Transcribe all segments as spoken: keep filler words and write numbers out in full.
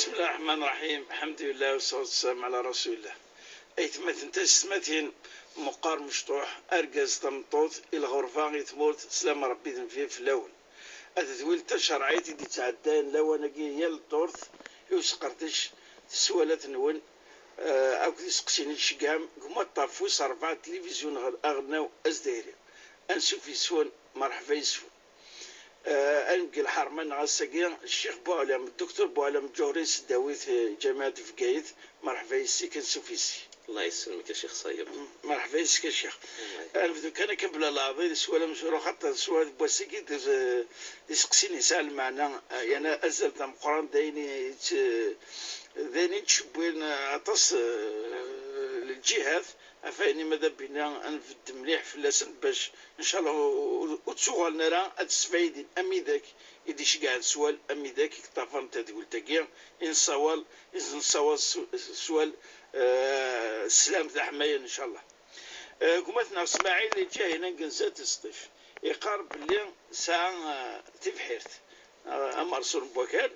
بسم الله الرحمن الرحيم. الحمد لله والصلاة والسلام على رسول الله. Aytmaten taysetmatin, meqqar mecṭuḥ, argaz tameṭṭut, i lɣerba, i tmurt, sslam Ṛebbi d nnbi fell-awen. Ad d-tadwilt tacerɛit i d-ittɛeddayen lawan-agi yal ddurt, i useqerdec, s sswalat-nwen, eh, akked iseqsiyen i d-tceggɛem deg umaṭṭaf wis ṛebɛa n tilivizyu aɣelnaw azdayri. Ansuf yes-wen, merḥba yes-wen. Eh, ad neg lḥerma-nneɣ ass-agi, Ccix Buɛlam, Dduktur Buɛlam Ǧuhri, seddaw-it, eh, Ǧamiɛa n Bgayet, merḥba yes-k, ansuf yes-k. Allah yesselmek a Ccix Ṣayeb. Merḥba yes-k a Ccix. Ad nebdu kan akka bla leɛḍil s wala amzuru, xaṭer s wala n wass-agi d, d iseqsiyen yesɛan lmeɛna, eh, yerna azal d ameqqran d ayen i yett-, d ayen i yettcewwilen aṭas, eh, lǧihat, ɣef wayen i ma d abina ad nbedd mliḥ fell-asen bac ncallah ur, ur, ur ttuɣalen ara ad sfaydin am widak i d-iceggɛen sswal, am widak i yeṭṭafaren tadwilt-agi, i nessawaḍ, i nessawaḍ s-, sswal, eh, sslam d aḥmayan ncallah. Eh, gma-tneɣ Smaɛil iǧahina deg Nzat Sṭif, iqqar belli tesɛa, eh, tibḥirt, eh, amerṣur n wakal,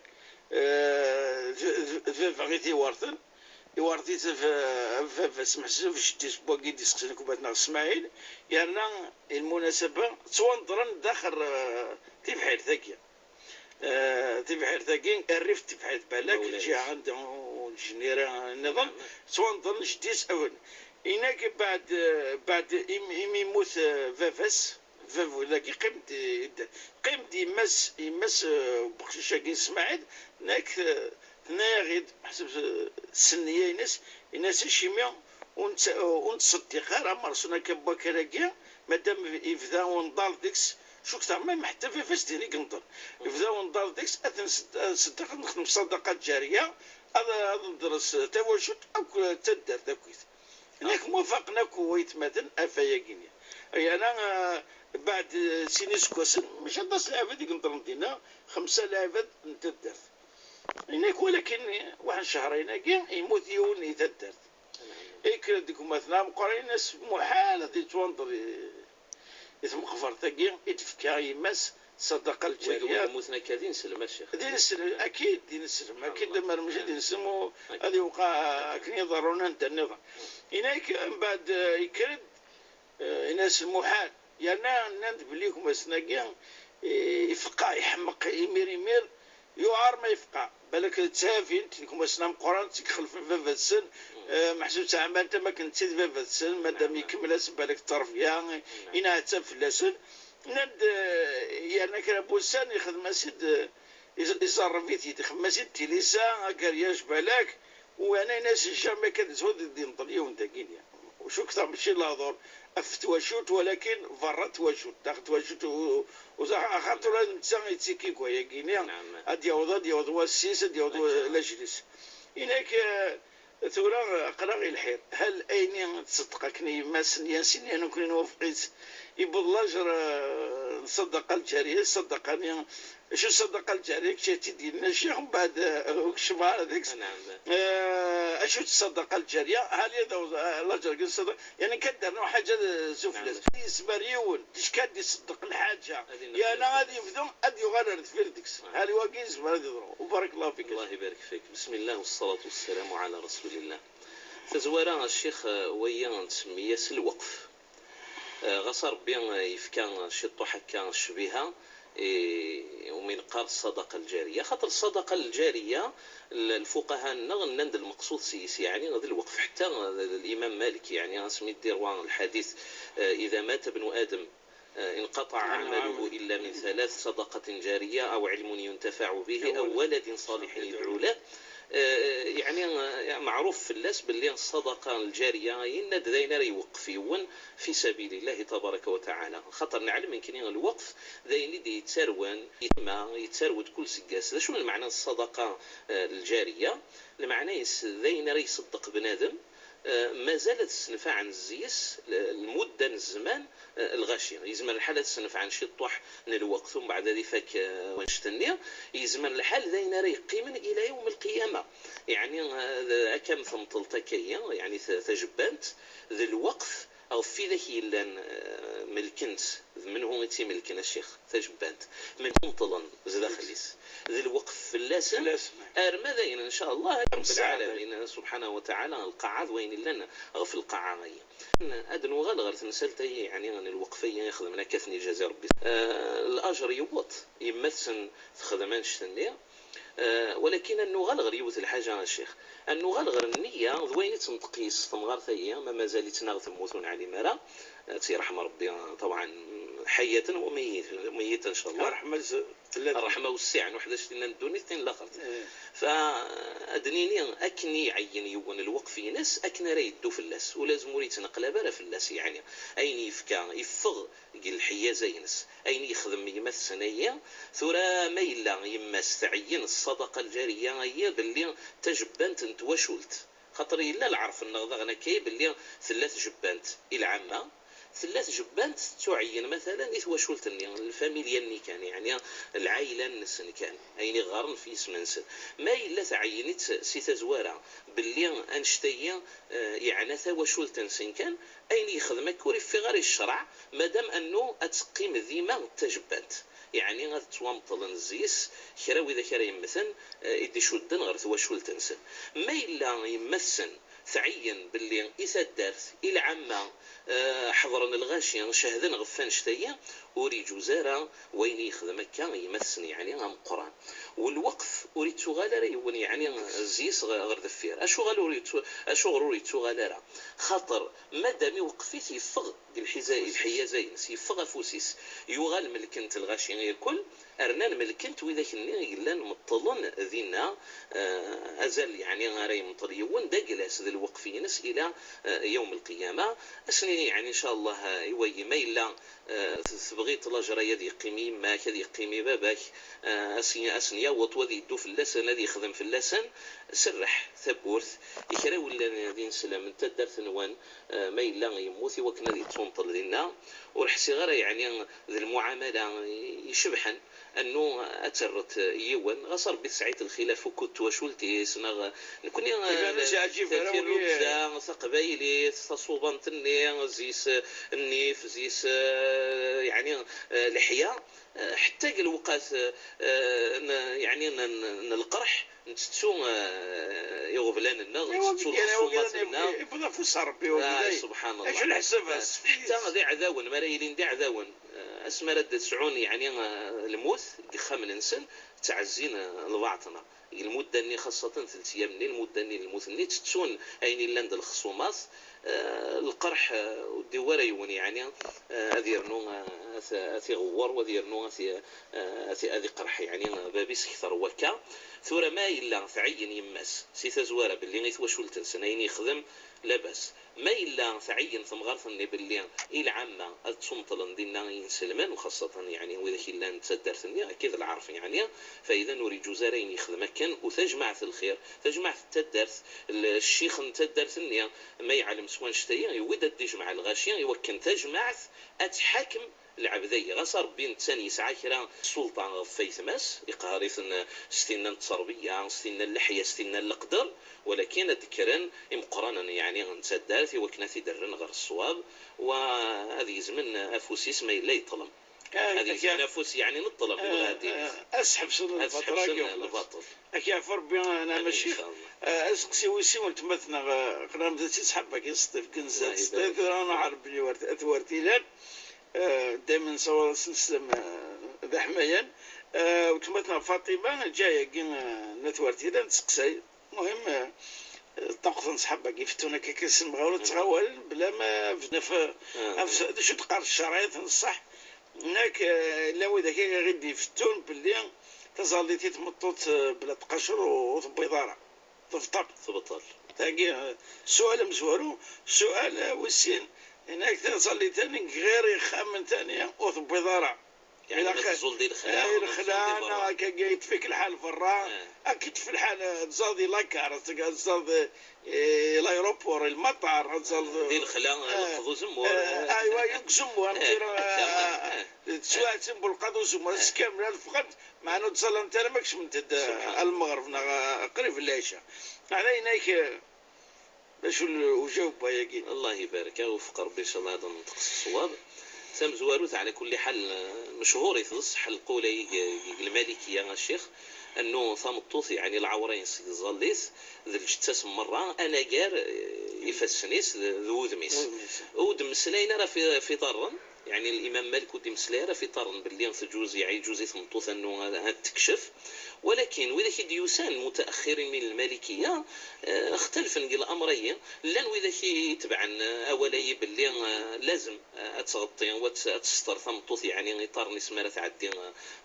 eh, d, d, d baba i t-iwerten, iwerti-t baba-s meḥsub jeddi-s n wagi d-iseqsan gma-tneɣ Smaɛil, yerna lmunasaba ttwanḍren daxel, eh, tibḥirt-agi. Eh, tibḥirt-agi, rrif n tibḥirt balak, lǧiha anda ur d-jin ara nniḍen, ttwanḍren jeddi-s awen. Inak baɛd, eh, baɛd im-, imi yemmut, eh, baba-s, baba-s dagi qqim-d, eh, qqim-d yemma-s, yemma-s, eh, n uqcic-agi n Smaɛil, nek, eh, tenna-yaɣ-id, meḥsub, eh, s nniya-ines, ini-as acimi ur nett-, ur nettṣeddiq ara amerṣun akka n wakal-agi, madam yebda unḍal deg-s, cukteɣ ma ḥetta baba-s din i yenḍen. Yebda unḍal deg-s, ad t-nṣed-, ad nṣeddeq, ad nexdem ṣṣadaqa lǧariya, ad, ad nedres tawacult akk d taddart akkit. Nek mwafaqen akk waytmaten ɣef wayagi-nni. Yerna, eh, baɛd, eh, sin iseggasen, mačči aṭas lɛibad i yenḍren dinna, xemsa lɛibad n taddart. Inek walakin, waḥed n cehrayen-agi, yemmut yiwen i taddart. Ikker-d deg umatna ameqqran, ini-as muḥal ad yettwanḍer i, i tmeqbert-agi i d-tefka yemma-s ṣṣadaqa lǧariya. Wid yemmuten akka d ineslem, a Ccix. D ineslem, akid d ineslem, akid d amermec i d ineslem, u ad yewqeɛ akken iḍerrun anda nniḍen. Inek, mbeɛd, eh, yekker-d, eh, ini-as muḥal. Yerna nnan-d belli gma-tsen-agi, eh, ifeqqa, iḥemmeq imir imir, yuɛer ma yefqa. Balak tthavin-t deg umasna ameqqran, ttixelfen baba-tsen, eh, meḥsub ttɛamaden am akken netta d baba-tsen, madam ikemmel-asen balak tterbiya, ineɛtab fell-asen. Nnan-d, eh, yerna kra n wussan ixdem-as-id, eh, iz-, iẓerreb-it-id, ixdem-as-id tilisa, agaryaj balak, u ɛni ini-as jamais kan d ttwad d-yenṭel yiwen dagini. U cukteɣ mačči lehdur ɣef twacult, walakin berra twacult, daxel twacult, u, u, axaṭer ula d netta yettiki deg wayagi-nni, ad d-yaweḍ, ad d-yaweḍ wass-is, ad d-yaweḍ wa-, lajel-is. Inak, eh, tura aql-aɣ i lḥir. Hal ayen i tṣeddeq akken i yemma-s n Yasin, yan nekkni nwafeq-itt, yewweḍ lajer, eh, n ṣṣadaqa lǧariya, ṣṣadaqa-nni Acu ṣṣadaqa lǧariya, kečč ad tt-id-yenna ccix, mbeɛd, eh, ur kecmeɣ ara deg-s. Naɛam. Eh, acu d ṣṣadaqa lǧariya? Hal ad aweḍ, eh, laǧer deg ṣṣadaqa, yani kan d-rnu ḥaǧa, eh, sufella. Naɛam. Yezmer yiwen, ticki ad d-iṣeddeq lḥaǧa, yerna ad yebdu, ad yuɣal ar deffir deg-s. Naɛam. Hal wagi yezmer ad yeḍru. U barak Allahu fik. Allah ibarik fik. Bismillah, wassalatu wassalamu ala rasulillah. Tazwara, a ccix, eh, wagi nsemmi-as lweqf. Eh, ɣas Ṛebbi, eh, yefka ciṭṭuḥ akka ccbiha i umi neqqar ṣṣadaqa lǧariya. Xaṭer ṣṣadaqa lǧariya, l-, lfuqaha-nneɣ nnan-d lmeqṣud s-, s-, yeɛni d lweqf. Ḥetta d, d, Limam Malik, yeɛni asmi d-iṛwa lḥadit, eh, إذا مات ابن آدم، eh, انقطع عمله إلا من ثلاث: صدقة جارية أو علم ينتفع به أو ولد صالح يدعو له. Eh, yeɛni, eh, meɛruf fell-as belli ṣṣadaqa lǧariya, yenna-d d ayen ara iweqqef yiwen fi sabilillahi tabaraka wa taɛala. Xaṭer neɛlem nekkni lweqf d ayen i d-yettarwan, yettarwa-d kul seggas. D acu lmeɛna n ṣṣadaqa, eh, lǧariya? Lmeɛna-is d ayen ara iṣeddeq bnadem, eh, mazal ad ssenfaɛen zzi-s l-, lmudda n zzman, eh, lɣaci. Yezmer lḥal ad ssenfaɛen ciṭṭuḥ n lweqt, umbeɛd ad ifak, eh, wannect-nni. Yezmer lḥal d ayen ara yeqqimen ila yawm lqiyama. Yeɛni, eh, d-, akka am temṭelt akka-yi, yeɛni ta-, tajebbant, d lweqt, Ɣef widak yellan, eh, melken-tt, d menhu i tt-imelken, a ccix? Tajebbant. Melmi ṭṭlen zdaxel-is, d lweqf fell-asen, fell-asen, arma d ayen, ncallah, Rebbi lɛalamin, subḥanahu wa taɛala, lqaɛa d wayen illan ɣef lqaɛa-agi. Ad nuɣal ɣer temsalt-agi, yeɛni, n lweqf-agi i xedmen akka, ad ten-ijazi Rebbi. Eh, lajer yewweḍ, yemma-tsen texdem annect-nni, eh, walakin ad nuɣal ɣer yiwet lḥaǧa, a ccix. Ad nuɣal ɣer nniya d wayen i d-tenṭeq yes temɣart-agi, ma mazal-itt neɣ temmut ur neɛlim ara, ad tt-yerḥem Rebbi, ṭabɛan, ḥayyaten wa meyyit-, meyyita, ncallah. Ṛṛeḥma wessiɛen, uḥdac tinna n ddunit, tin n laxert. Fa ad d-nini, akken i iɛeyyen yiwen lweqf-ines, akken ara yeddu fell-as, ula azem ur yettneqlab ara fell-as, yeɛni ayen yefka, yeffeɣ deg lḥeyyaza-ines, ayen yexdem gma-tsen-agi. Tura ma yella yemma-s tɛeyyen ṣṣadaqa lǧariya-agi belli d tajebbant n twacult, xaṭer yella lɛerf-nneɣ daɣen akka belli tella tjebbant i lɛamma, tella tjebbant tettuɛeyyen matalan i twacult-nni, lfamilya-nni kan, yeɛni lɛayla-nsen kan, ayen iɣɣaren f yisem-nsen. Ma yella tɛeyyen-itt si tazwara belli annect-agi, eh, yeɛna tawacult-nsen kan, ayen yexdem akka ur iffiɣ ara i ccreɛ, madam annu ad teqqim dima d tajebbant. Yeɛni ad ttwamṭlen zzi-s kra widak ara yemmten, eh, i d-icudden ɣer twacult-nsen. Ma yella yemma-tsen tɛeyyen belli i taddart, i lɛamma, eh, ḥeḍren lɣaci, cehden ɣef wannect-agi, ur iǧuz ara wayen i yexdem akka yemma-tsen, yeɛni ameqqran. U lweqf ur ittuɣal ara yiwen, yeɛni zzi-s ɣ-, ɣer deffir. Acuɣer ur ittu-, acuɣer ur ittuɣal ara? Xaṭer madam iweqqef-it, yeffeɣ deg lḥiza-, lḥeyyaza-ines, yeffeɣ afus-is, yuɣal melken-t lɣaci irkul, rnan melken-t widak-nni i yellan meṭṭlen dinna, eh, azal, yeɛni, ara yemṭel yiwen d aglas d lweqf-ines ila, eh, yawm lqiyama. Ad s-nini, yeɛni, ncallah, eh, i wagi, ma yella, eh, t-, tebɣiḍ lajer-agi ad yeqqim i yemma-k, ad yeqqim i baba-k, eh, ad s-, ad sen-yaweḍ, ad yeddu fell-asen, ad yexdem fell-asen, serreḥ tawwurt i kra yellan d ineslem n taddart-nwen, eh, ma yella yemmut, i wakken ad yettunṭel dinna. Ur ḥsiɣ ara, yeɛni, d lmuɛamala icebḥen annu ad terreḍ yiwen, ɣas Rebbi tesɛiḍ lxilaf ukud twacult-is, neɣ nekni, eh, tirrugza taqbaylit, tasuḍant-nni, zzi-s, eh, nnif, zzi-s, eh, yeɛni, eh, leḥya, eh, ḥetta deg lewqat, eh, n, yeɛni, n, n, n lqerḥ, ntettu, eh, iɣeblan-nneɣ, ntettu lxeṣṣumat-nneɣ. Yewweḍ afus n Rebbi, ah, wagi, subḥan Allah. Acu leḥsab, eh, ḥetta d iɛdawen, mi ara ilin d iɛdawen, eh, asmi ara d-sɛun, yeɛni, eh, lmut deg yexxamen-nsen, ttɛezzin, eh, lbaɛṭna. Deg lmudda-nni, xaṣṣaten telt ayyam-nni, lmudda-nni n lmut-nni, ttettun ayen illan d lexṣumat, eh, lqerḥ, eh, ur d-iwwi ara yiwen, yeɛni, eh, ad yernu, eh, ad t-, ad t-iɣewwer, u ad yernu ad t-, eh, ad t-, ad iqerḥ, yeɛni, bab-is kter n wakka. Tura ma yella tɛeyyen yemma-s si tazwara belli i twacult-nsen ayen yexdem, labas. Ma yella tɛeyyen temɣart-nni belli i lɛamma ad ttunṭlen dinna i yinselmen, u xaṣṣaten, yeɛni, widak yellan d taddart-nni, akka d lɛerf, yeɛni, fa idan ur iǧuz ara ayen yexdem akken, u tajmaɛt n lxir, tajmaɛt n taddart, l-, ccix n taddart-nni, ma yeɛlem s wannect-agi, yewwi-d ad d-ijmeɛ lɣaci i wakken tajmaɛt ad tḥakem lɛebd-agi. Ɣas Rebbi netta yesɛa kra ssulṭa ɣef aytma-s, iqehher-iten s tinna n tterbiya, s tinna n leḥya, s tinna n leqder, walakin ad d-kkren imeqqranen, yeɛni n taddart, i wakken ad t-id-rren ɣer ṣṣwab, wa ad gezmen afus-is ma yella yeṭṭlem. Ah, ad gezmen afus, yeɛni neṭṭlem, ah, yebɣa ad d-yini. Ah, ad sḥebsen lbaṭel-agi, lbaṭel. Ad k-yeɛfu Rebbi, a Ccix. Amin, ncallah. Ah, aseqsi wis sin, weltma-tneɣ, ah, qrib d tis ḥebba-agi, s ṭṭif kan zdat, tura ad nɛerf belli wer-, ad wer-t-ilan. Eh, daymen nessawaḍ-as leslem, eh, d aḥmayan. Eh, weltma-tneɣ Faṭima, lǧahi-agi, eh, n At Wertilan, tseqsay. Muhim, eh, ṭṭuqten ṣṣḥab-agi ifettun akka, akka s lemɣawla ttɣawalen, bla ma af-, af-, d acu d-teqqar tcerɛit n ṣṣeḥ. Nekk, eh, llan widak akka i ɣ-id-ifettun belli taẓallit i tmeṭṭut, eh, bla tqacer ur, ur tewwiḍ ara. Tebṭel. Tebṭel. Tagi, eh, ssual amezwaru, ssual, eh, wis sin, inak taẓallit-nni deg ɣir ixxamen tani ur tewwiḍ ara. Yeɛni ma tẓul di lexla, eh, ma tẓul di lexla, berra, neɣ akkagi yeṭṭef-ik lḥal berra, eh, ad k-yeṭṭef lḥal, eh, tẓaḍ di la gare, tẓaḍ, eh, l'aéroport, lmaṭar, tẓaḍ di lexla, eh, leqḍ uzemmur, eh, aywa, deg uzemmur, eh, tura, akka, eh, eh, tettwaɛetteb belqaḍ uzemmur, ass kamel ad ffɣent, meɛna ur ttẓallant ara ma kecment-d, eh, subḥan, ɣer lmeɣreb neɣ, eh, qrib lɛica. Ɛla inak, eh, Acu l-, ujaweb ayagi? الله يبارك، وفق ربي إن شاء الله هذا النطق الصواب. Tamezwarut, على كل حال, مشهور يتضصح القول يق-، يق المالكية الشيخ، أنه tameṭṭut, يعني, العورة ينسك الظليت ذ الجتاس مرة، أنا قار يفسنيس ذ-، ذ وذميس. ود مسلين راه في، في طرن. يعني الإمام مالك ودي مسليرة في طرن باللي تجوز، يعني يجوز يثمطوث أنه هاد تكشف. ولكن وإذا كي ديوسان المتأخرين من المالكية, آه، اختلفن قال الأمرين. لان وإذا كي يتبعن أولي باللي, آه، لازم, آه، أتغطي وتستر ثمطوث, يعني يطرني سمارة تعدي,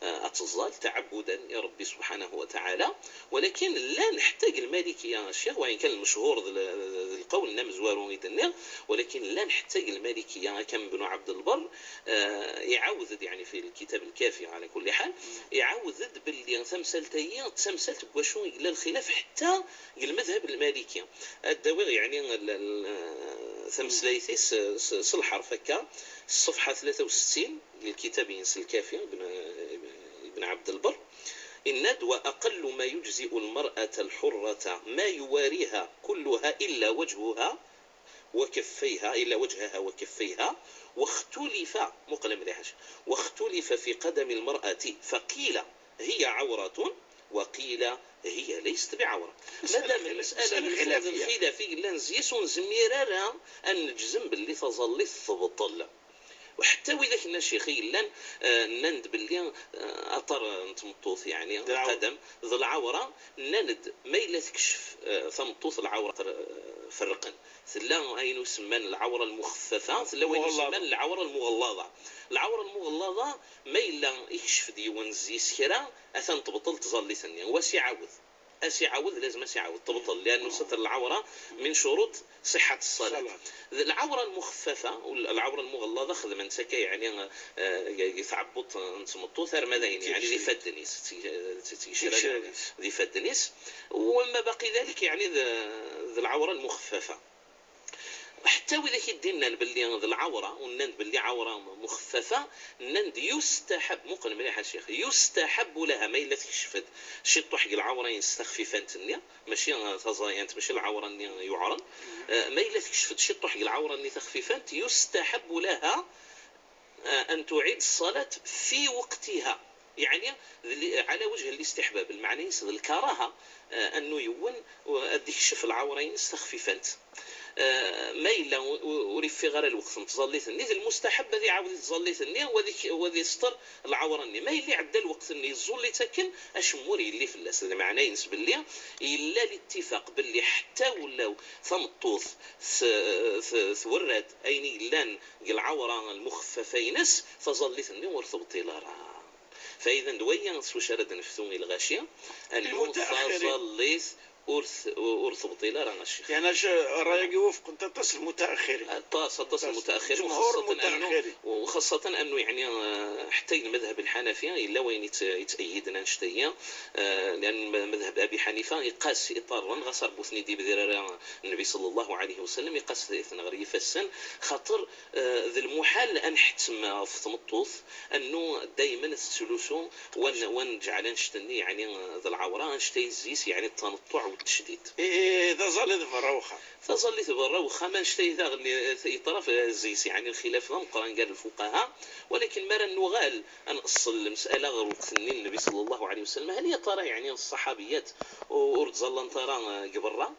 آه، أتزال تعبدا لربي سبحانه وتعالى. ولكن لا نحتاج المالكية الشيخ, وإن كان المشهور ذ-، ذ-، القول نمزوارو يدني, ولكن لا نحتاج المالكية كم بن عبد البر, آه، يعاود يعني في الكتاب الكافي على كل حال, يعاود باللي تمثلت هي تمثلت بواشو إلا الخلاف حتى المذهب المالكي. الدواغ يعني ال-، ال-, تمثليتي س-, س-, صلحة فكا الصفحة ثلاثة وستين للكتاب ينس الكافي ابن, ابن عبد البر. إناد: وأقل ما يجزئ المرأة الحرة ما يواريها كلها إلا وجهها وكفيها، إلا وجهها وكفيها، واختلف, مقلم لحاجة, واختلف في قدم المرأة، فقيل هي عورة وقيل هي ليست بعورة. مادام المسألة, المسألة خلافية, لان زيس ونزمير راه أن نجزم باللي تظلي تبطل. وحتى وإذا كنا شيخ يلان, آه, نند باللي, آه, أطر نتمطوث, يعني, القدم, ذ العورة, نند ما إلا تكشف, آه, ثمطوث العورة, آه, فرقن. ثلا أين يسمى العورة المخففة, ثلا وين يسمى العورة المغلظة. العورة المغلظة ما إلا يكشف ديوان زيس كرا, أثن تبطل تظلي ثانية, وسي عاود. أسي عاود, لازم أسي عاود تبطل, لأنه ستر العورة من شروط صحة الصلاة. العورة المخففة والعورة المغلظة خدمة نتاكا, يعني, آه, يتعبط نتمطو ثار ماذا, يعني, يعني, ذي فدنيس, تي-, تي-, تيشرى ذي فدنيس. وما باقي ذلك, يعني, ذ-, ذ العورة المخففة. حتى وإذا كي دينا باللي ذ العورة, ونان باللي عورة مخففة, نان يستحب, مقل مليح الشيخ, يستحب لها ما إلا تكشفت شي طوح العورة ينستخفي فانت النية, ماشي تزاينت, ماشي العورة النية يعرن. آه, ما إلا تكشفت شي طوح العورة النية تخفي فانت, يستحب لها, آه, أن تعيد الصلاة في وقتها. يعني, ذ-، على وجه الاستحباب, المعنى ينسى الكراهة, آه, أنه يون, آه, أدي يكشف العورة ينستخفي فانت. آه, ما إلا و-, و-, وريفي غير الوقت نتظلي ثني, المستحب هذه عاود تظلي ثني, وذي ك-, وذي ستر العورة ني. ما إلا عدى الوقت ني يزول لي تاكن, أشمور يلي في اللاس. هذا معنى ينسب لي, إلا الاتفاق باللي حتى ولو ثمطوث ث-, ث-, ثورات أين إلان العورة المخففة ينس, تظلي ثني ورثبطي لها. فإذا دويا سوش رد نفتو الغاشية, أنه المتأخرين. تظليث ورث-, ورثبطي لها, راه الشيخ. يعني, أش-, رايك يوافق أنت تصل المتأخرين. طاس، طاس المتأخرين، جمهور وخاصة أنه, المتأخرين. وخاصة أنه, يعني, آه, حتى المذهب الحنفي إلا وين يت-, يتأيدنا نشتيا, آه, لأن م-, مذهب أبي حنيفة يقاس إطارا غصر بوثني دي بذير النبي صلى الله عليه وسلم, يقاس ثنغري فسن خاطر, آه, ذ المحال أن حتم في تمطوث أنه دايما الثلث وان, وان جعل نشتني, يعني, ذ العورة نشتي الزيس, يعني, التنطع والتشديد. إيه, إيه, إذا ظل ذ برا وخا. تظلي تبرا وخا ما نشتي ذا غلي يطرف الزيس, يعني, الخلاف ذا مقران قال الفقهاء. ولكن ما راه نغال أن أصل المسألة غير وقت النبي صلى الله عليه وسلم, هل يا ترى, يعني, الصحابيات ورد ظلن ترى قبرا؟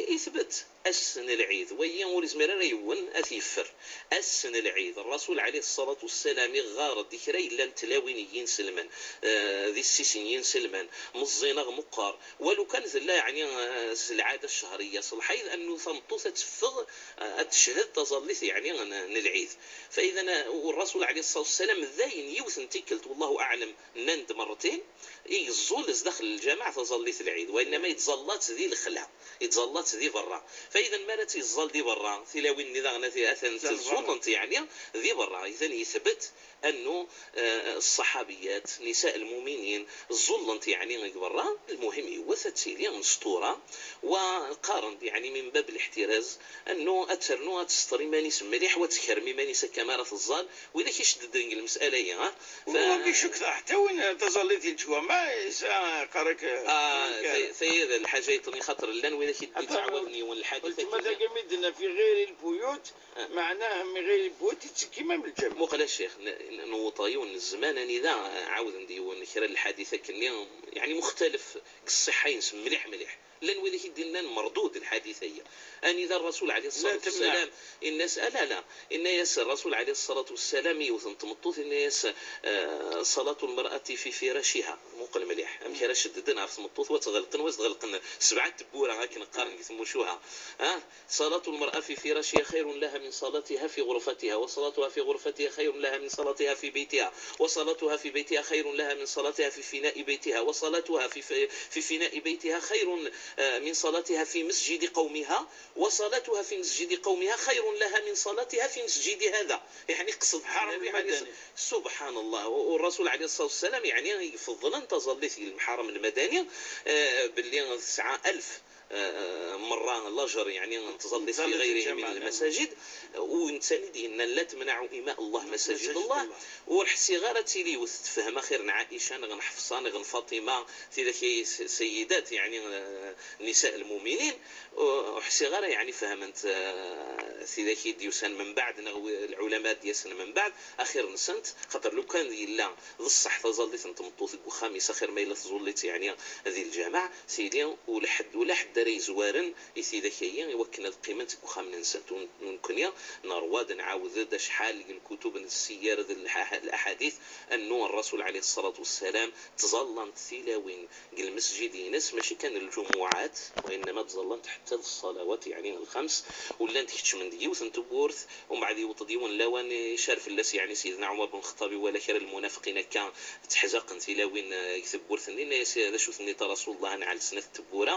يثبت أسن العيد, ويا ولزمير ريون أثيفر. أسن العيد الرسول عليه الصلاة والسلام يغار ذكرى إلا نتلاوين ينسلمن, آه, ذي السيسين ينسلمن, مزينغ مقار, ولو كان ذلا, يعني, آه, العادة الشهرية صلحيد أنه ثمطوث تفغ, آه, تشهد تظليث, يعني, ن-, نلعيد. فإذا, آه, والرسول عليه الصلاة والسلام ذاين يوثن تكلت, والله أعلم, نند مرتين, يزول داخل الجامع تظليث العيد, وإنما يتظلات ذي الخلا, يتظلات ذي برا. فإذا ما راه تيزال ذي برا, تلاوين ني داغنا ثي أثن تزولنت, يعني, ذي برا. إذا يثبت أنه, آه, الصحابيات, نساء المؤمنين, زولنت, يعني, ذي برا. المهم يوث تيلي مستورة, وقارن, يعني, من باب الاحتراز, أنه أترنو أتستري مانيس مليح, وتكرمي مانيس كما راه تزال, وإذا كيشدد المسألة, ها؟ ف- وما كيشك حتى وين تظليتي الجوامع, يسا قرك آه, كان. في, في الحاجة يطني خاطر لان وين Ad ak-id-yettɛawaden yiwen lḥadit akken. Weltma tagi mi d-tenna fi ɣiri lbuyut, ah, meɛnaha mi ɣiri lbuyut yettekki ma lǧameɛ. Muqel a ccix, n-, n-, newweḍ yiwen n zzman anida ɛawden-d yiwen kra n lḥadit akkenni, yeɛni muxtalef deg ṣṣiḥḥa-ines mliḥ mliḥ. Llan wid i d-yennan merdud lḥadit-agi. Anida Rasul ɛalayhi ṣṣalatu wassalam, inna-as, ah, la, la, inna-as Rasul ɛalayhi ṣṣalatu wassalam i yiwet n tmeṭṭut, inna-as, ah, ṣalatu lmar'ati fi firaciha. Muqel mliḥ amek ara ceddden ɣef tmeṭṭut, wa tɣelqen, wa s-d-ɣelqen sebɛa tewwura akken qqaren deg tmucuha. Ah, صلاة المرأة في فراشها خير لها من صلاتها في غرفتها، وصلاتها في غرفتها خير لها من صلاتها في بيتها، وصلاتها في بيتها خير لها من صلاتها في فناء بيتها، وصلاتها في ف-، في فناء بيتها خير، آه، من صلاتها في مسجد قومها، وصلاتها في مسجد قومها خير لها من صلاتها في مسجد هذا. يعني قصد النبي عليه الصلاة، سبحان الله. والرسول عليه الصلاة والسلام يعني يفضل أن تظل في المحرم المدني، آه، باللي تسعة ألف آه، مرة لاجر، يعني، تظل في غيره من المساجد. وانت اللي دينا لا تمنعوا إماء الله مساجد الله. ورحسي غير تيلي وتتفهم خير عائشة، نغن حفصة، نغن فاطمة، تيلك سيدات، يعني، آه، نساء المؤمنين. وحسي غير، يعني، فهمت، آه، تيلك ديوسان من بعد، نغوي العلماء ديسن من بعد، أخير نسنت، خاطر لو كان يلا بصح تظليت انت مطوث وخامس، أخير ما يلا تظليت، يعني، ذي الجامع. Sidi, ulaḥedd, ulaḥedd ara yezwaren i tidak-agi i wakken ad qqiment deg uxxam-nsent. U nekkni nerwa-d, nɛawed-d acḥal n lkutub n ssiyar d lḥa-, laḥadit, annu Rrasul ɛalayhi ṣṣalatu wassalam ttẓallant tilawin deg lmesjid-ines, mačči kan lǧumuɛat, wa innama ttẓallant ḥetta d ṣṣalawat, yeɛni lxems, u llant keččmen deg yiwet n tewwurt, umbeɛd yewweḍ-d yiwen lawan icar fell-as, yeɛni Sidna Ɛumar ben Lxeṭṭab iwala kra n lmunafeqin akka tteḥzaqen tilawin, eh, deg tewwurt-nni, yenna-yas, "D acu tenniḍ a Rasul Allah, ad nɛell snat tewwura?"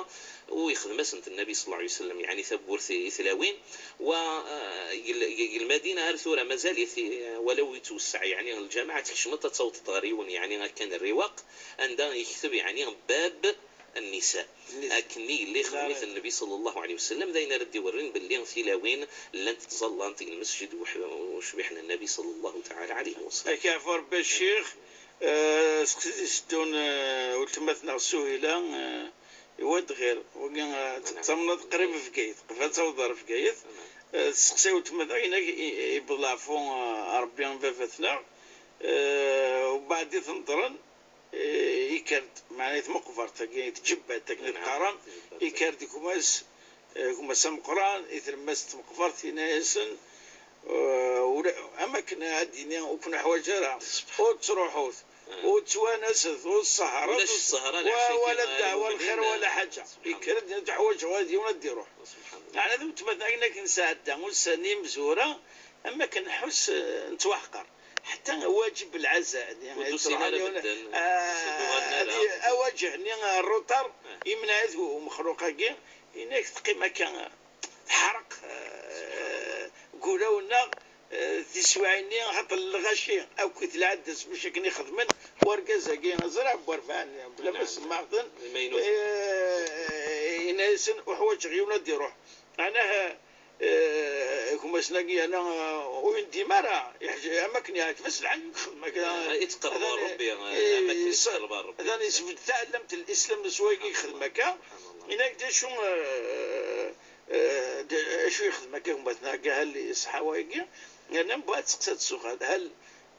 U yexdem-asent Nnabi ṣalla Llahu ɛalayhi wa sallam, yeɛni tawwurt i, i tlawin. Wa, eh, deg l-, deg, deg Lmadina ar tura mazal-it, eh, walaw yettwesseɛ, yeɛni lǧameɛ, tkecmeḍ ad tawḍeḍ ɣer yiwen, yeɛni akka n rriwaq, anda yekteb, yeɛni bab النساء. النساء. Akken i yella ixdem-it Nnabi ṣalla Llahu ɛalayhi wa sallam, d ayen ara d-iwerrin belli tilawin llant ttẓallant deg lmesjid uḥ-, ucbiḥ n Nnabi ṣalla Llahu taɛala ɛalayhi wa sallam. Ad k-yeɛfu Rebbi a ccix, eh, seqsi i d-iteddun, eh, weltma-tneɣ Suhila, eh, i wad ɣir, wagi, eh, tettamneḍ qrib Bgayet, qbel ad taweḍ ɣer Bgayet, eh, testeqsa weltma-tneɣ, yenna-k i, i, yewweḍ leɛfu, eh, Rebbi n baba-tneɣ, eh, ubeɛd i tenḍren, eh, yekker-d, meɛna i tmeqbert-agi, i tǧebbat, akken i qqaren, yekker-d gma-s, eh, gma-s ameqqran, i tlemmast n tmeqbert, yenna-yasen, eh, ula, am akken ad d-yini, ur ken-uḥwaǧ ara, ur ttruḥut, ur ttwanaset, ur tseḥreḍ, ulac ssehra, wa-, lɛaci wala ddeɛwa, lxir, wala ḥaǧa. Yekker-d, yenna-d, ḥwaǧeɣ ad yiwen ad d-iruḥ. Meɛna d weltma-tneɣ akken nesɛedda ussan imezwura, am akken nḥuss, eh, nettwaḥqer. حتى واجب العزاء، يعني، ur d-usin ara medden s uɣalen ara. Awaǧeh-nni, الروتار، yemneɛ-it umexluq-agi, yenna-k teqqim akka teḥreq, eh, deg ulawen-nneɣ, eh, tiswiɛin-nni, xaṭer lɣaci akkit lɛadda-s bac akken i xedmen wargaz-agi, ẓriɣ n werbaɛin, bla ma semmaɣ-ten, eh, yenna-yasen uḥwaǧeɣ yiwen ad d-iruḥ. Meɛnah, eh, gma-s-nagi yerna, eh, ur yendim ara, yeḥj-, am akken yeɛǧeb-as lḥal i yexdem akka. Eh, i tqerreb atan, Rebbi, eh, eh, am akken i s-, tqerreb Rebbi. Atan yesbedd taɛellamt n Lislam s wayagi yexdem akka. Subḥan Allah. Yenna-k d acu, eh, eh, d acu yexdem akka gma-s-nagi, hal iṣeḥḥa wayagi? Yerna mbeɛd teqsa-d s uxal, hal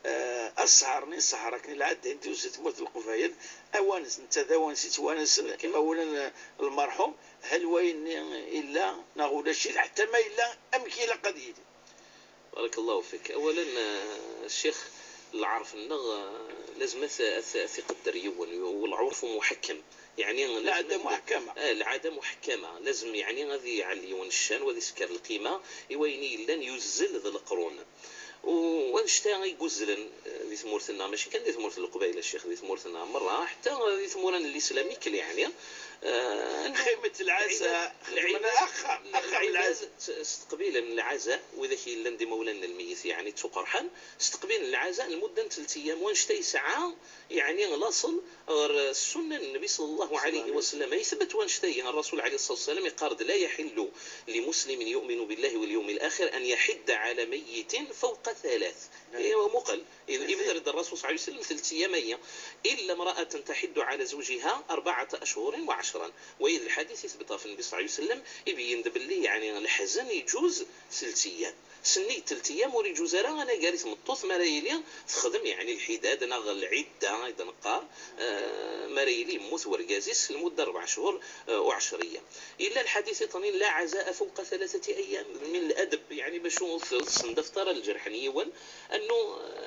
Eh, asehher-nni, sehher akken i lɛadda-nni n tmurt n Leqbayel, awanes, netta d awanes yettwanasen imawlan, eh, lmerḥum, hal wayen-nni illa neɣ ulac-it, ḥetta ma yella amek ilaq ad yili. Barakallahu fik. Awalen, eh, ccix, lɛerf-nneɣ, eh, lazem ad t-, ad t-, ad t-iqedder yiwen, والعرف محكم. Yeɛni, lɛada muḥkama. Eh, lɛada muḥkama. Lazem, yeɛni, ad iɛelli yiwen ccan, u ad isker lqima i wayen i yellan yuzzel d leqrun. U annect-a i yuzzlen, eh, di tmurt-nneɣ, mačči kan di tmurt n Leqbayel, a ccix, di tmurt-nneɣ merra, ḥetta di tmura n Lislam ikk, yeɛni, eh, xedmet lɛaza, lɛaza, xedmen axxam, axxam lɛaza. Steqbilen lɛaza, widak yellan d imawlan n lmeyyet, yeɛni, ttuqerḥen, steqbilen lɛaza lmudda n telt ayyam, wannect-a yesɛa, yeɛni, laṣel ɣer ssunna n Nnbi ṣalla Llahu ɛalayhi wa sallam. Ithbet wannect-agi, Rrasul ɛalayhi ṣṣalatu wa ssalam iqqar-d: لا يحل لمسلم يؤمن بالله واليوم الآخر أن يحد على ميت فوق ثلاث. Iwa muqel, ibder-d Rrasul ṣalla Llahu ɛalayhi wa sallam telt ayyam-agi: إلا امرأة تحد على زوجها أربعة أشهر وعشرا. Wa d lḥadit i tbedd ɣef Nnbi ṣalla Llahu ɛalayhi wa sallam, ibeyyen-d belli, yeɛni, leḥzen iǧuz telt ayyam. Sennig telt ayyam ur iǧuz ara anagar i tmeṭṭut mi ara yili texdem, yeɛni, lḥidad neɣ lɛidda i d-neqqar, eh, mi ara yili yemmut wergaz-is lmudda rebɛa cchur, eh, u ɛecr ayyam. Yella lḥadit iṭnin: لا عزاء فوق ثلاثة أيام. Min ladeb, yeɛni, bac ur t-, ur tessendafeḍ ara lǧerḥ n yiwen, annu,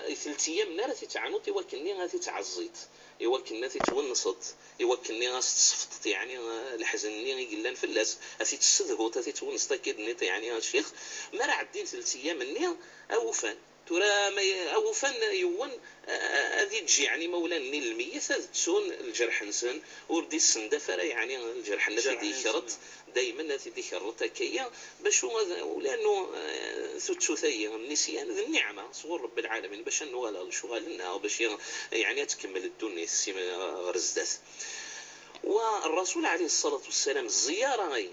eh, telt ayyam-nni ara t-id-teɛnuḍ i wakken-nni ad t-id-tɛezziḍ, i wakken ad t-id-twenseḍ, i wakken-nni ad s-tesfeḍ, yeɛni, eh, leḥzen-nni i yellan fell-as, ad t-id-tessedhuḍ, ad t-id-twenseḍ akka i d-tenniḍ, yeɛni, a ccix. Mi ara ɛeddin telt ayyam-nni, awufan. Tura ma y-, awufan yiwen, a-, a-, ad iǧǧ, yeɛni, imawlan-nni n lmeyyet ad ttun lǧerḥ-nsen, ur d-issendaf ara, yeɛni, lǧerḥ-nni ad t-id-ikreḍ, daymen ad t-id-ikerreḍ akka-ya, bacu ad, ولأنه, eh, tuttut-agi n nnisyan d nniɛma sɣur Rebbi lɛalamin, bac ad nuɣal ɣer lecɣal-nneɣ, bac, yeɛni, ad tkemmel ddunit si ɣer zdat. Wa Rrasul ɛalayhi ṣṣalatu wassalam, ẓẓiyara-agi,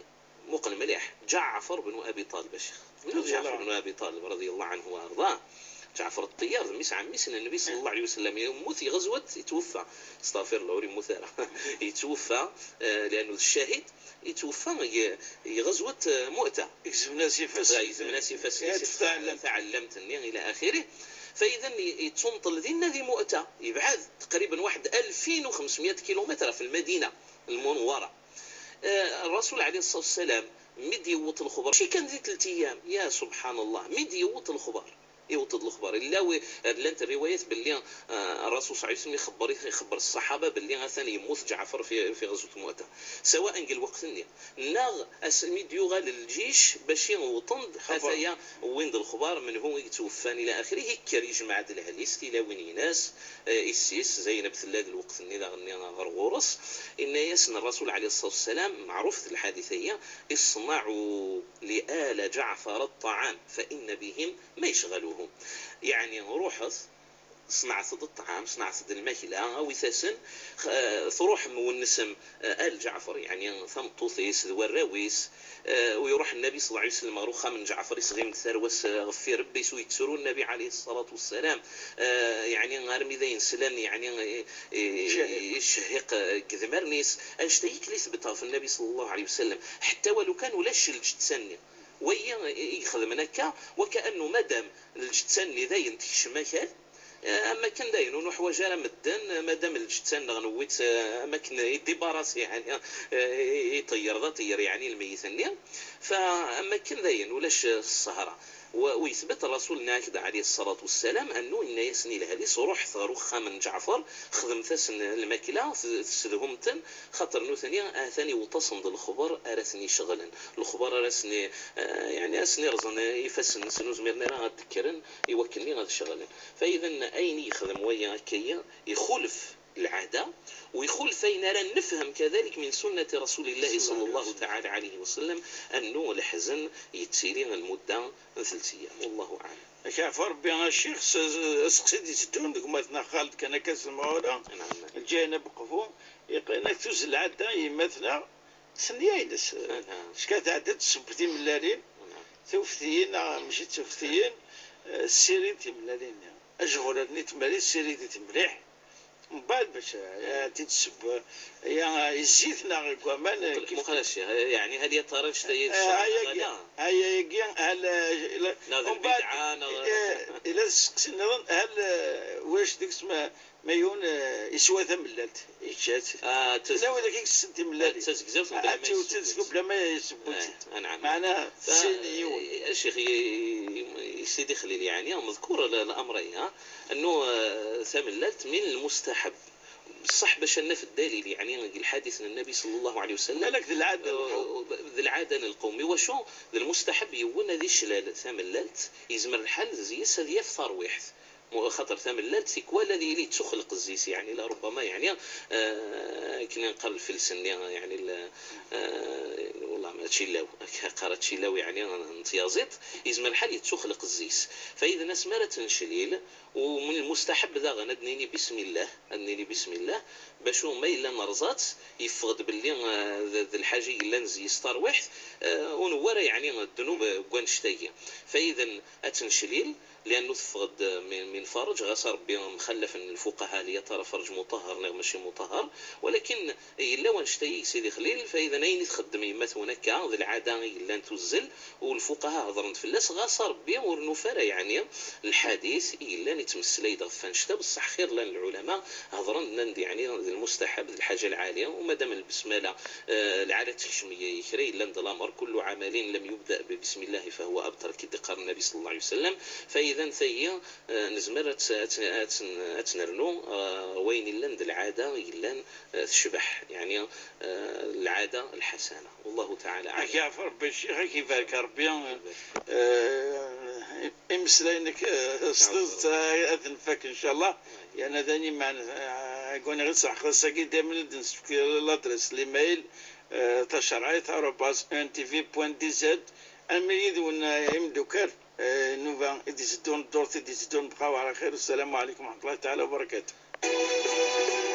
muqel mliḥ, Ǧaɛfar ben Abi Ṭaleb, a ccix. Ǧaɛfar ben Abi Ṭaleb, رضي الله عنه وأرضاه. Ǧaɛfar Ṭṭiyyar, d mmi-s n ɛemmi-s n Nnbi ṣalla Llahu ɛalayhi wa sallam. Yemmut, yeɣzwat, itweffa. Astaɣfirullah, ur yemmut ara. Yettweffa, eh, لأنه d ccahid, yettweffa deg, deg ɣezwat, eh, Mu'ta. Gezmen-as ifassen. Ah, gezmen-as ifassen-is, taɛellamt-nni, ila axirih. Fa idan, yettunṭel dinna di Mu'ta. Yebɛed taqriban waḥed alfin u xemsmya kilumitr ɣef Lmadina Lmunewwara. Eh, Rrasul ɛalayhi ṣṣalatu wassalam, mi d-yewweḍ lexbar, mačči kan di telt ayyam, ya subḥan Allah, mi d-yewweḍ lexbar, yewweḍ-d lexbar. Illa wi-, llant rriwayat belli, eh, Rrasul ṣalla Llahu ɛalayhi wa sallam ixebber, ixebber ṣṣaḥaba belli atan yemmut Ǧaɛfar fi, fi ɣezwet Mu'ta. Sawaء deg lweqt-nni, neɣ asmi d-yuɣal lǧic bac i wwḍen-d, ataya wwin-d lexbar menhu i yettweffan ila axirih, yekker yejmeɛ-d lehl-is, tilawin-ines, eh, yessi-s Zaynab tella d lweqt-nni daɣen-nni ɣer ɣur-s. Inna-yasen Rrasul ɛalayhi ṣṣalatu wassalam, meɛrufet lḥadit-agi: اصنعوا لآل جعفر الطعام فإن بهم ما يشغلهم. Yeɛni, ruḥet, ṣneɛet-d ṭṭɛam, ṣneɛet-d lmakla, awit-asen, eh, truḥem wennesem, eh, al Ǧaɛfar, yeɛni tameṭṭut-is d warraw-is, eh, u iruḥ Nnabi ṣalla Llahu ɛalayhi wa sallam ɣer uxxam n Ǧaɛfar, isɣim-d tarwa-s, eh, ɣef irebbi-s, u yettru Nnabi ɛalayhi ṣṣalatu wassalam, eh, yeɛni armi d ayen slan, yeɛni, eh, eh, icehhiq, eh, deg idmaren-is, annect-a yakk i tbedd ɣef Nnabi ṣalla Llahu ɛalayhi wa sallam, ḥetta walu kan ulac lǧetta-nni. Wagi i, i ixedmen akka, وكأنه madam lǧetta-nni dayen tekcem akal, eh, am akken dayen ur nuḥwaǧ ara medden, eh, madam lǧetta-nneɣ newwi-tt, eh, am akken i débarrassé, yeɛni, eh, i, i ṭeyyer, d aṭeyyer, yeɛni, lmeyyet-nni. Fa am akken dayen ulac, eh, ṣṣehra. Wa, u yetbet Rrasul-nni akk-d ɛalayhi ṣṣalatu wassalam, annu inna-yasen i lehl-is: ruḥet ɣer uxxam n Ǧaɛfar, xedmet-asen lmakla, t-, tessedhum-ten, xaṭer nutni atan iweṭ-asen-d lexbar ara ten-iceɣlen, lexbar ara sen-, eh, yeɛni, ad sen-irẓen ifassen-nsen, ur zmiren ara ad d-kkren i wakken-nni ad ceɣlen. Fa idan ayen i yexdem waya akka-yi ixulef lɛada, u ixulef ayen ara nefhem kadalik min sunnati Rasulillahi ṣalla Llahu taɛala ɛalayhi wa sallam, annu leḥzen yettili lmudda n telt ayyam. Wallahu aɛlam. Ad k-yeɛfu Rebbi a ccix, s-, s-, aseqsi d-iteddun deg umaten-a Xaled kan akka s lemɣawla, lǧayen abeqbu, yeqqin-ak tuzzel lɛadda i yemma-tneɣ, s nniya-ines. Aha. Cka tɛedda tesseww timellalin, tuftiyin, neɣ mačči d tuftiyin, eh, ssirid timellalin-nni. Ajɣul-nni n tmellalin ssiridit mliḥ. Mbeɛd bac, eh, t-id-tesseww, eh, ya, i zzit neɣ deg waman, eh, kif muqel a ccix, eh, yeɛni hal ya tara annect-a i, eh, tecreɛ neɣ ala? Aya-agi, hal, eh, la, neɣ d lbidɛa, neɣ, eh, ila testeqsi nniḍen, hal, eh, ulac deg-s ma, ma yiwen, eh, iswa tamellalt, yečča-tt. Ah, taz-, ila widak i yessen timellalin. Ah, d tazegzawt mebla ma yesseww-itt. Bla ma yesseww-itt. Eh, anɛam. Meɛna, fa, tessin yiwen. Eh, a ccix, i, i, i Sidi Xlil, yeɛni, meḍkur l-, l-amr-agi, ha? Annu, eh, tamellalt min lmustaḥab. Bṣaḥ bac ad naf ddalil, yeɛni deg lḥadit n Nnabi ṣalla Llahu ɛalayhi wa sallam, d lɛada n lqewm. Eh, d lɛada n lqewm. Iwacu? D lmustaḥab yiwen ad iclal tamellalt, yezmer lḥal deg-s ad yaf tarwiḥt. Mu-, xaṭer tamellalt tikwal ad yili yettuxleq zzi-s, yeɛni, la rubbama, yeɛni, eh, akken i neqqar lfils-nni, yeɛni, l-, eh, wallah, mačči law, akka qqar ačči law, yeɛni, n tyaẓiḍt, yezmer lḥal yettuxleq zzi-s. Fa idan asmi ara tt-neclil, u min lmustaḥab daɣen ad d-nini bismillah, ad d-nini bismillah, bacu ma yella nerẓa-tt, yeffeɣ-d belli, eh, d, d lḥaǧa i yellan zzi-s tarwiḥt, eh, ur newwi ara, yeɛni, ddnub, eh, n wannect-agi. Fa idan ad tt-neclil, لأنه تفغد من من فرج، غاس ربي مخلف الفقهاء لي ترى فرج مطهر نغ ماشي مطهر، ولكن إلا وانشتي سيدي خليل، فإذا أين تخدم يمات هناك ذي العادة إلا أن تزل، والفقهاء هضرن فلاس غاس ربي ورنوفر يعني الحديث إلا أن يتمسلي دغ فانشتا، بصح خير لان العلماء هضرن نند يعني المستحب الحاجة العالية، وما دام البسملة آه، العادة تكشمية يكري لند الأمر كل عمل لم يبدأ ببسم الله فهو أبطل كي ذكر النبي صلى الله عليه وسلم. فإذا ثي آه، نزمر أت- أت- أت- أتنرنو آه، وين لند العادة يلان آه، تشبح يعني آه، العادة الحسنة. والله تعالى أعلم. Ak yaɛef Rebbi, Ccix, ak ibarek Rebbi. Eh, imeslayen-ik, eh, s tidet, eh, ad ten-nfak, ncallah. Yerna d ayen imeɛnen, eh, goni ɣer sseɛxer-agi, daymen ad d-nessefk l'adresse, l'email, eh, tacerɛit arobase E N T V point D Z. Armi yid-wen, eh, imeddukal, eh, nuba i d-iteddun, ddurt i d-iteddun, bqaw ɛla xir. Wassalamu ɛlikum wa rahmatullahi taɛala wa barakatuh.